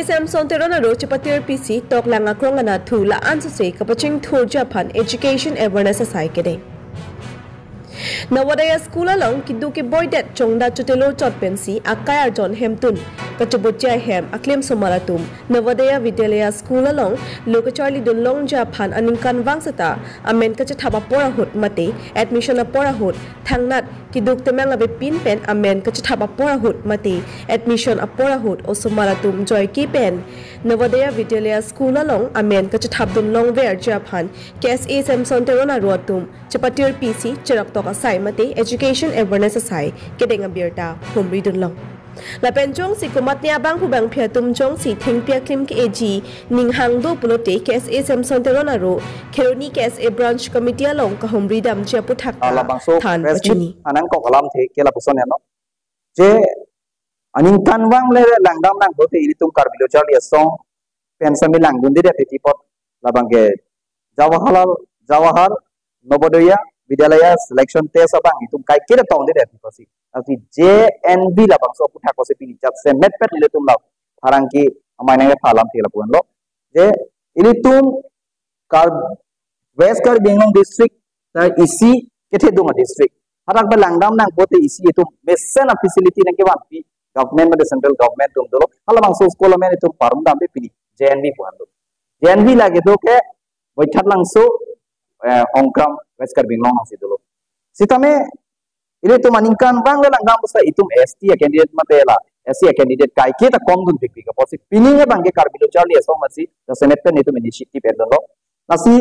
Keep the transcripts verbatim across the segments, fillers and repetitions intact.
Samson Teron aro chepatir pisi toklang akrong anatthu la-an sose kapachingthurji aphan education awareness asai kedeng. Navodaya school along keduk keboidet chongda chotelo chot pensi akai arjon hemtun kachobotji ahem aklim osomar atum Navodaya Vidyalaya school along lo kacharlidun longji aphan aningkan vang seta amen kachethap apor ahut mate admission apor ahut thangnat keduk temang avepin pen amen kachethap apor ahut mate admission apor ahut osomar atum joike pen Navodaya Vidyalaya school along amen kachethapdun longverji aphan K S A Samson Teron aro atum chepatir pisi cherap tok asai mate education awareness asai kedeng abirta humridun long. Lapen jongsi komatne abangphu bangphi atum jongsi thengpi aklim ke-eji ninghang do pulote K S A Samson Teron aro Kheroni K S A branch committee along kahumri damji aputhak ta labangso than press meet pachini. Anang kok alamthe ke lapuson ya no. Je aningkan vang le langdam nang bote ilitum Karbi Lo Charli Asong pen sami langdunde det titi apot labang ke Jawahar Jawahar Navodaya Vidyalaya selection test abang itum kaiketa tongde det titi apotsi. Asi J N V labangso aputhak apotsi pini jat semet pet ilitum la pharangke amai nang phalamthe lapu-an lo. Je ilitum Kar West Karbi Anglong district ta isi kethedung adistrict. Hadak ba langdam nang bote isi itum mesen afacility nangkevanpi government mate central government atum dolo. Halabangso school amen itum parum damde pini J N V pu-an do. J N V lake do ke Boithalangso, eh, Hongkram West Karbi Anglong alongsi dolo. Sitame ilitum aningkan vang le langdam pusi itum S T acandidate mate la S C acandidate kaiketa komdun pikpik apotsi pining abang ke Karbi Lo Charli Asong masi jasemet pen itum initiative endunlo. Lasi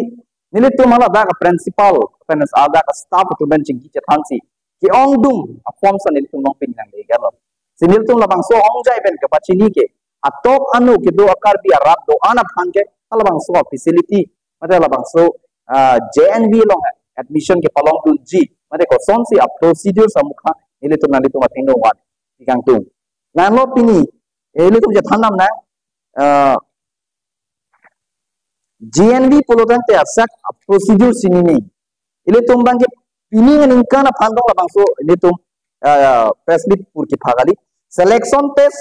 nelitum hala dak principal pen hala dak staff atum pen chingki chethansi ke-ongdung a-form sa nelitum along pini nanglegalo. Si nelitum labangso ongjai pen kapachini ke atok anu kedo a-Karbi arat do-an aphan ke halabangso facility mate labangso, ah, J N V along admission kepalongdunji mate kosonsi a-procedure sa mukha nelitum nanglitum athengno van ikangtung. Nanglo pini ilitum chethan nam nang, ah, J N V pulo tangte asak a-procedure si nini. Ilitum abang ke pining aningkan aphan tong labangso ilitum, ah, press meet pur kiphak kali. Selection test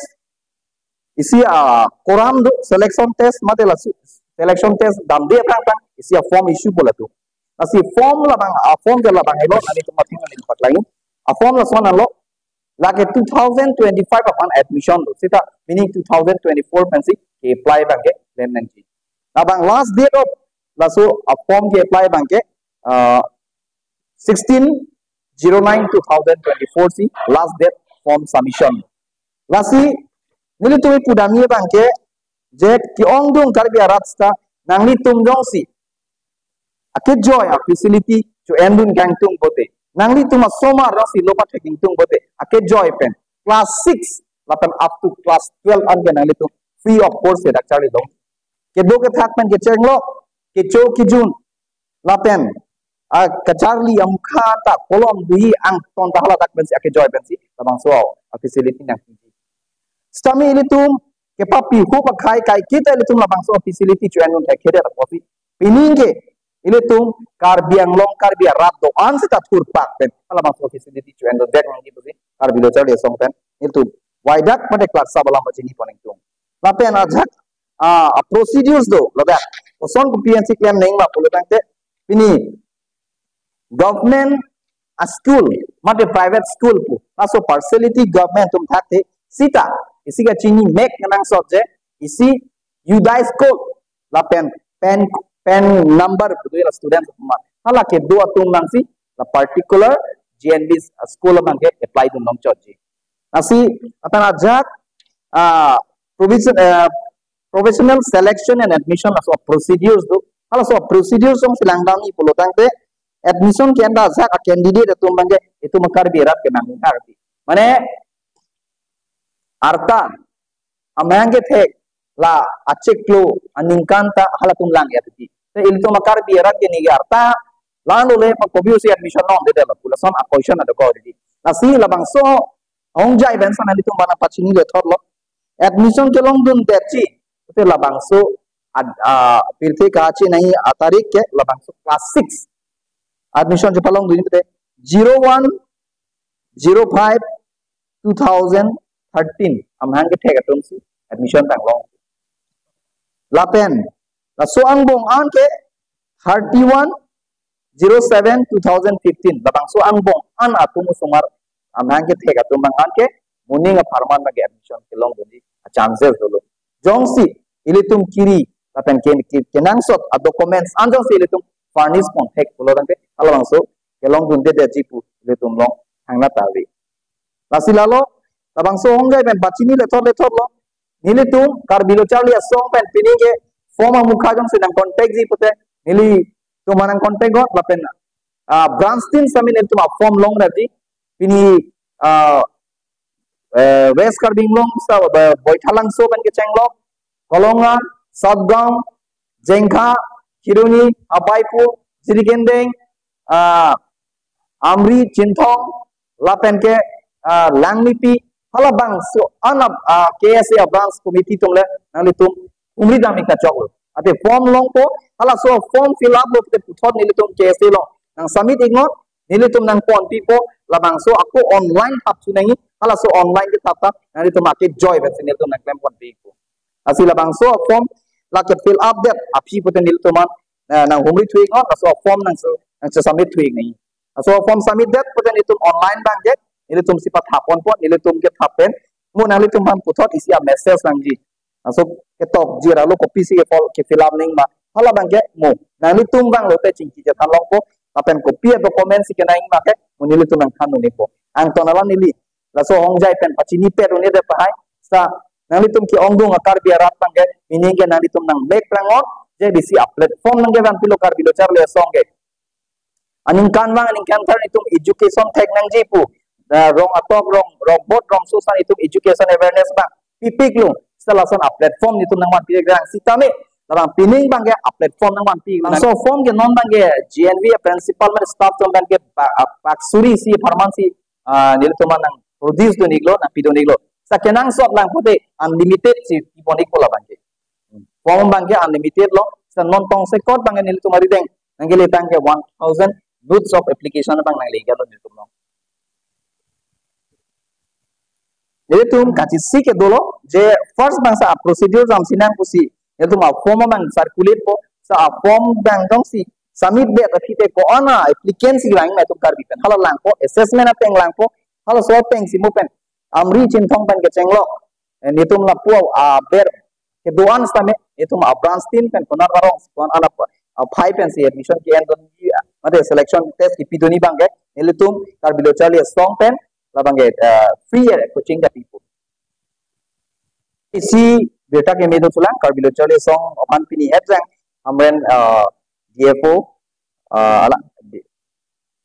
isi a-koram do, selection test mate laso selection test damde aphrang aphrang isi a-form issue pu la do. Lasi form labang a-form ke labang elo nelitum athengno nangpaklang. A-form lason anlo lake two thousand twenty-five aphan admission do. Seta meaning two thousand twenty-four pensi ke-apply abang ke klem nangji. Labang last date of laso a-form ke-apply abang ke, ah, sixteen zero nine two thousand twenty-four si last date form submission. Lasi nelitum pu damji abang ke je ke-ongdung Karbi arat seta nanglitum jongsi akejoi a-facility cho-endun kangtung bote, nanglitum asomar jongsi lo pathek ingtung bote akejoi pen class six lapen up to class twelve an ke nanglitum free of cost ke dak charlidun. Kedo kethak pen kechenglo, kecho kejun lapen a kacharli amukha ta kolom, bohi, angton ta haladak pensi akejoi pensi labangso a-facility nangpiji. Sitame ilitum kepapi hup akhai kaiketa ilitum labangso a-facility cho-endun thekthedet apotsi pining ke ilitum Karbi Anglong Karbi arat do-an seta thurpak pen halabangso a-facility cho-endun det nangji pusi Karbi Lo Charli Asong pen ilitum waidak mate klarsa balam pachini pon ingtung. Lapen ajak, ah, a-procedures do ladak. Koson kopi ansi klem nangma pulo tangte pini government a-school mate private school pu laso partiality government atum thakthe seta isi kachini mek nang sot je isi UDOI code lapen PAN PAN number kedo la student atum hala kedo atum nangsi la particular J N V school abang ke apply dun long chotji. Lasi lapen ajak, ah, provision, eh, professional selection and admission laso procedures do. Halaso procedures alongsi langdamji pulo tangte admission ke-en ta ajak a-candidate atum abang ke itum a-Karbi arat ke nang Karbi. Mane arta amahang kethek la achiklo aningkan ta halatum lang ya titi. Te ilitum a-Karbi arat ke neke arta lang lo le pa kopi usi admission non de la pu lason a-question adokok titi. Lasi labangso ongjai pen sa nanglitum bana pachini le thotlo. Admission kelongdundetji te labangso ad-, ah, pirthe kachi nai atarik ke labangso class six admission chepalongdun te zero one zero five two thousand thirteen amahang kethek atumsi admission tang long. Lapen laso angbong an ke thirty-one zero seven two thousand fifteen, labangso angbong an atum osomar amahang kethek atum abang an ke moning apharman abang ke admission kelongdunji a-chances dolo. Jongsi ilitum kiri lapen ke, ke, kenangsot a-documents an jongsi ilitum furnish ponthek pulo tangte halabangso kelongdundedetji pu ilitum along thangnat ave. Lasi lalo, labangso ahongjai pen pachini lethot lethotlo. Nelitum Karbi Lo Charli Asong pen pini ke form amukha jongsi nang-contact ji pute, nelitum nang-contact got lapen, ah, branch team sitame nelitum a-form longrapji. Pini, ah, eh, West Karbi Anglong sa, eh, Baithalangso pen kechenglok, Kolonga, South Gaon, Jengkha, Kheroni, Abaipur, Jirikindeng, ah, Amri, Chinthong, lapen ke, ah, Langmepi, halabangso anap, ah, K S A a-branch committee atum le nanglitum humri dam ik kachoklo. Ate form longpo, halaso form fill up lo pute puthot nelitum K S A along nang-submit iknon, nelitum nangponpipo, labangso ako online thap chunangji, halaso online kethap ta nanglitum ake joy pensi nelitum nangklemponpi ikpo. Lasi labangso form lake fill up det aphi pute nelitum an, eh, nanghumri thu iknon, laso form nang, nang-submit thu iknangji. Laso form submit det pute nelitum online abang ke nelitum si pathapponpo, nelitum kethap pen mo nanglitum aphan puthot isi a-message nangji. Laso ketokji ra lo kopi si ke-fill, ke-fill up nangji ma, hala abang ke mo nanglitum abang lote chingki chethan longpo, lapen kopi a-documents si kenangji ma ke mo nelitum nangthan un-epo. Angton alam neli laso ahongjai pen pachinipet un-edet tahai, sa nanglitum ke-ongdung a-Karbi arat abang ke, meaning ke nanglitum nangmek prang non, je bisi a-platform nangkevanpilo Karbi Lo Charli Asong ke. Aningkanvang aningkanthar nelitum education thek nangji pu, da rong atok, rong, rong bot, rongso san nelitum education awareness abang pipiklo. Seta lason a-platform nelitum nangvanpi rang sitame labang pining abang ke a-platform nangvanpi. Laso form ke non abang ke G N V a-principal mate staff atum abang ke ba-, a-, pak suri isi apharman si, ah, nelitum nang-produce dun iklo, nangpidun iklo. Seta kenangsot lang pute unlimited si pipon ikpo labang ke. Form abang ke unlimited lo, seta non tongsekot abang ke nelitum arideng nangkele tang ke one thousand notes of application abang nangle iklo nelitum along. Nelitum kachisi ke dolo, je first abang sa a-procedure jam sinang pusi nelitum a-form abang circulate po, sa a-form abang jongsi submit det aphi te ko-an a-applicant si lang nelitum Karbi pen, hala langpo, assessment ateng langpo, halaso ateng si mo pen Amri, Chinthong pen kechenglok, eh, nelitum lapu aber kedo-an sitame nelitum a-branch team pen konat arong si ko-an anap aphai pensi admission ke-endunji, mate selection test kipidunji abang ke nelitum Karbi Lo Charli Asong pen labang ke, eh, free coaching ta pipo. Isi birta keme do chulang, Karbi Lo Charli Asong aphan pini hepjang Hamren, eh, D F O, eh, ala, di-,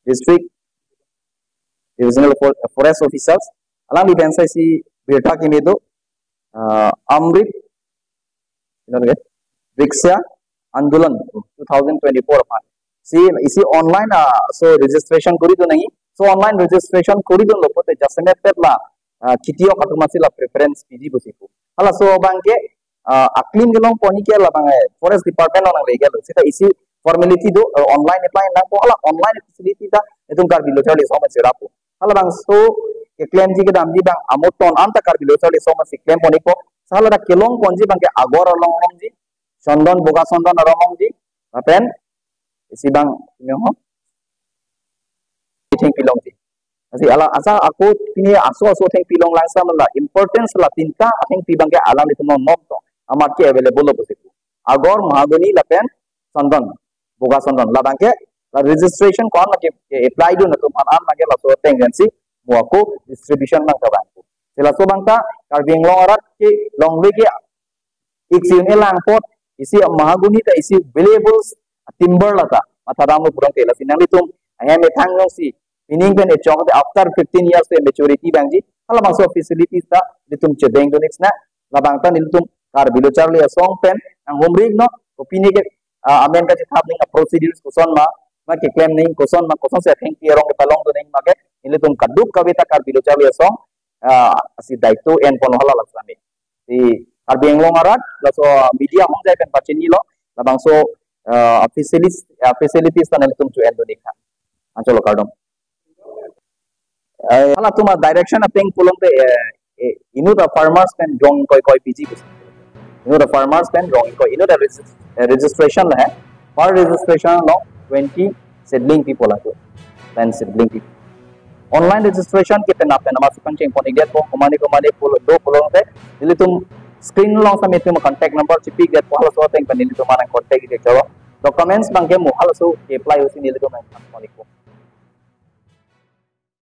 District Divisional For-, Forest Officers, alangli pen sa isi birta keme do, eh, Amrit, you know, Vriksha Andolan two thousand twenty-four aphan. Si isi online, ah, so registration kori do nangji. So online registration kori dunlo pute jasemet pet la, ah, kiti-ok atum asi la preference piji pusi pu. Halaso abang ke, ah, aklim kelongponji ke labang, eh, Forest Department along nangle iklo. Seta isi formality do, eh, online apply nangpo, hala online facility ta nelitum Karbi Lo Charli Asong pen si rappo. Halabangso keklemji kedamji abang amo ton anta Karbi Lo Charli Asong pen si klempon ikpo. Sa hala ta kelongponji abang ke Agor along longji, Chondon, Boga Chondon arong longji, lapen isi abang, you know, thengpi longji. Lasi ala asa ako pini aso aso thengpi long lang sa mala importance la tinta athengpi abang ke alanglitum non non to amat ke available lo pusi pu. Agor, Mahagoni lapen Chondon, Boga Chondon. Labang ke la registration ko-an ke, ke apply dun atum aphan abang ke laso ateng pensi mo ako distribution abang kevang. Si laso abang ta Karbi Anglong arat kelongle ke ik si un-e lang apot, isi Mahagoni ta isi valuable timber lata mathadamlo pulotangte, lasi nanglitum ahem ethang jongsi pining pen echok te after fifteen years te maturity vangji, halabangso facilities ta nelitum chedeng dun ik sna, labang ta nelitum Karbi Lo Charli Asong pen nanghumri iknon, ko pini ke, ah, amen kachethap nangji a-procedures koson ma, ma keklem nangji koson ma, kosonsi athengpi arong kepalong dun nangji ma ke nelitum kadokave ta Karbi Lo Charli Asong, ah, asi daito enpon hala laksami. Si Karbi Anglong arat, laso media ahongjai pen pachinilo, labangso, ah, facilities, ah, facilities ta nelitum cho-en dun ik tha. Anchot lo, kardom. Eh, halatum a-direction ateng pulotangte, eh, eh, inut a-farmers pen jong koi koi piji pusi. Inut a farmers pen rong ingkoi. Inut a regis- eh, registration lahai. Per registration along twenty seedling fee pu lake. Plant seedling fee. Online registration ke penap pen amatsi pangcheng pon-ikdet po, komane komane pulo do pulote nelitum screen along sitame itum contact number chipikdet po, halaso ateng pen nelitum aphan contact ik choro. Documents abang ke mo halaso ke-apply ahutsi nelitum nangpon-ik po.